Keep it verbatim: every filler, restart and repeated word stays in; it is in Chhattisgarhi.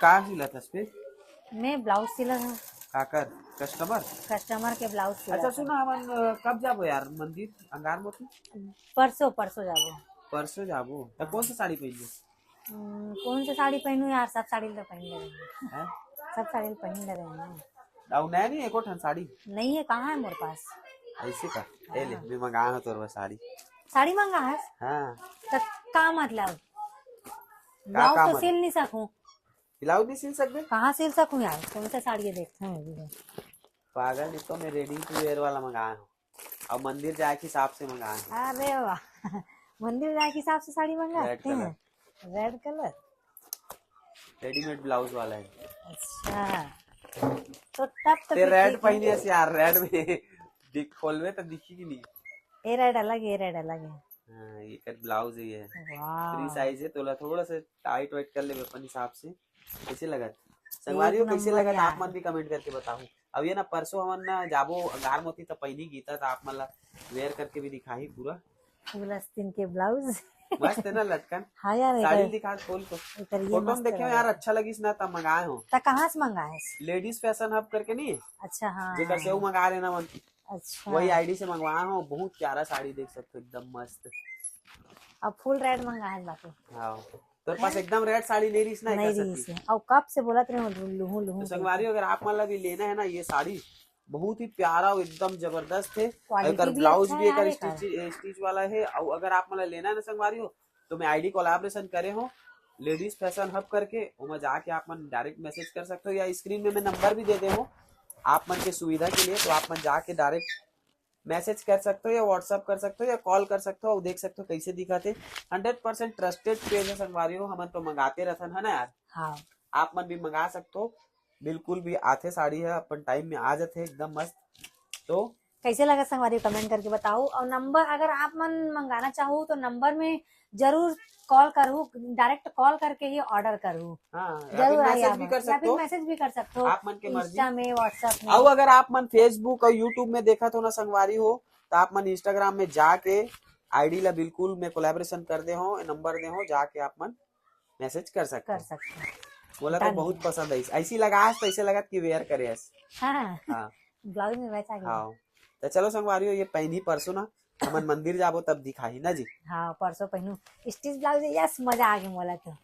का सिलत हस बे? मैं ब्लाउज सिलत हूँ। काकर? कस्टमर? कस्टमर के ब्लाउज सिलत अच्छा हूँ। सुना, हमन अ, कब जाबो यार मंदिर अंगार मोती? परसों, परसों जाबो। परसों जाबो। त कौन सा साड़ी पहनबे? हम्म, कौन सा साड़ी पहनू यार? सब साड़ी तो पहन ले रहे हैं। हैं? सब साड़ी पहन ले रहे हैं। अउ नया नहीं एको ठन साड़ी? नहीं है, कहाँ है मोर पास? ऐसे का? ए ले, मैं मंगा हूँ तोर बर साड़ी। साड़ी मंगा है? हाँ। तो का मतलब? ब्लाउज का तो मतलब? सिल नहीं सकूं। ब्लाउज नहीं सिल सकबे? कहाँ सिल सकूं यार? कौन सा साड़ी ये देखते हैं अभी? पागल, नहीं तो मैं रेडी टू वेयर वाला मंगाए हूँ। अब मंदिर जाए के हिसाब से मंगाए हूँ। अरे वाह, मंदिर जाए के हिसाब से साड़ी मंगा रेड हैं? Colour. Red colour. Readymade blouse वाला है। अच्छा, तो तब तो ते फिर रेड ठीक है। पहनी है यार, रेड में। दिख, खोलवे तो दिखी कि नहीं? ये रेड अलग, ये रेड अलग है। हाँ, ये कर ब्लाउज ही है। वाह। फ्री साइज है, तोला थोड़ा सा टाइट वाइट कर लेबे अपन हिसाब से, कैसे लगत? संगवारी हो, कैसे नंबर लगत? यार। आप मन भी कमेंट करके बताओ। अब ये ना परसों हमन ना जाबो अंगार मोती, त पहनी गीता, त आप मन ला वेयर करके भी दिखाही पूरा। फूल आस्तीन के ब्लाउज। मस्त है ना लटकन? हाँ यार, साड़ी एकर, दिखा खोल के। एकर ये फोटो में मस्त देखे हो लगा। यार, अच्छा लगिस ना, त मंगाए हो। त कहाँ से मंगाए है? लेडीज फैशन हब करके नहीं है, अच्छा, हाँ, जेकर हाँ। से वो मंगा लेना मन, अच्छा, वही आईडी से मंगवाए हो। बहुत प्यारा साड़ी देख सकते हो, एकदम मस्त। अब फुल रेड मंगाए है बाकी। हाँ, तोर पास एकदम रेड साड़ी नहीं रहीस ना, नहीं एकर रही सेती। से। और कब से बोलत रहे हो लूहू लूहू तो करके। संगवारी, अगर आप मन ला भी लेना है ना ये साड़ी, बहुत ही प्यारा और एकदम जबरदस्त है। क्वालिटी एकर भी ब्लाउज अच्छा भी है एकर यार एकर। स्टिच स्टिच वाला है, और अगर आप मन ला लेना है ना संगवारी हो, तो मैं आईडी कोलैबोरेशन करे हो लेडीज फैशन हब करके, ओमा जाके आप मन डायरेक्ट मैसेज कर सकते हो, या स्क्रीन में मैं नंबर भी दे दे हो आप मन के सुविधा के लिए, तो आप मन जाके डायरेक्ट मैसेज कर सकते हो या व्हाट्सअप कर सकते हो या कॉल कर सकते हो, और देख सकते हो कैसे दिखत है। हंड्रेड परसेंट ट्रस्टेड पेज है संगवारी हो, हमन तो मंगाते रहथन, है ना यार? हाँ, आप मन भी मंगा सकते हो, बिल्कुल भी आथे साड़ी है, अपन टाइम में आ जाथे, एकदम मस्त। तो कैसे लगा संगवारी, कमेंट करके बताओ। और नंबर, अगर आप मन मंगाना चाहो तो नंबर में जरूर कॉल करू, डायरेक्ट कॉल करके ही ऑर्डर करू। हाँ, या जरूर फिर आई मैसेज आप भी मन। कर या सकते फिर हो मैसेज भी कर सकते हो आप मन के मर्जी। इंस्टा में, व्हाट्सएप में। और अगर आप मन फेसबुक और यूट्यूब में देखत हो ना संगवारी हो, तो आप मन इंस्टाग्राम में जाके आईडी ला बिल्कुल मैं कोलैबोरेशन कर दे हो, नंबर दे हो, जाके आप मन मैसेज कर सकते कर हो। सकते हैं। बोला तो Done। बहुत पसंद आई, ऐसी लगा तो ऐसे लगा कि वेयर करे ऐसे। हाँ, हाँ। ब्लाउज में मैच आ गया। हाँ, तो चलो संगवारी हो, ये पहनी परसों ना, हमन मंदिर जाबो तब दिखाही ना जी। हाँ, परसों पहनू स्टिच ब्लाउज। यस, मजा आ गया मोला तो।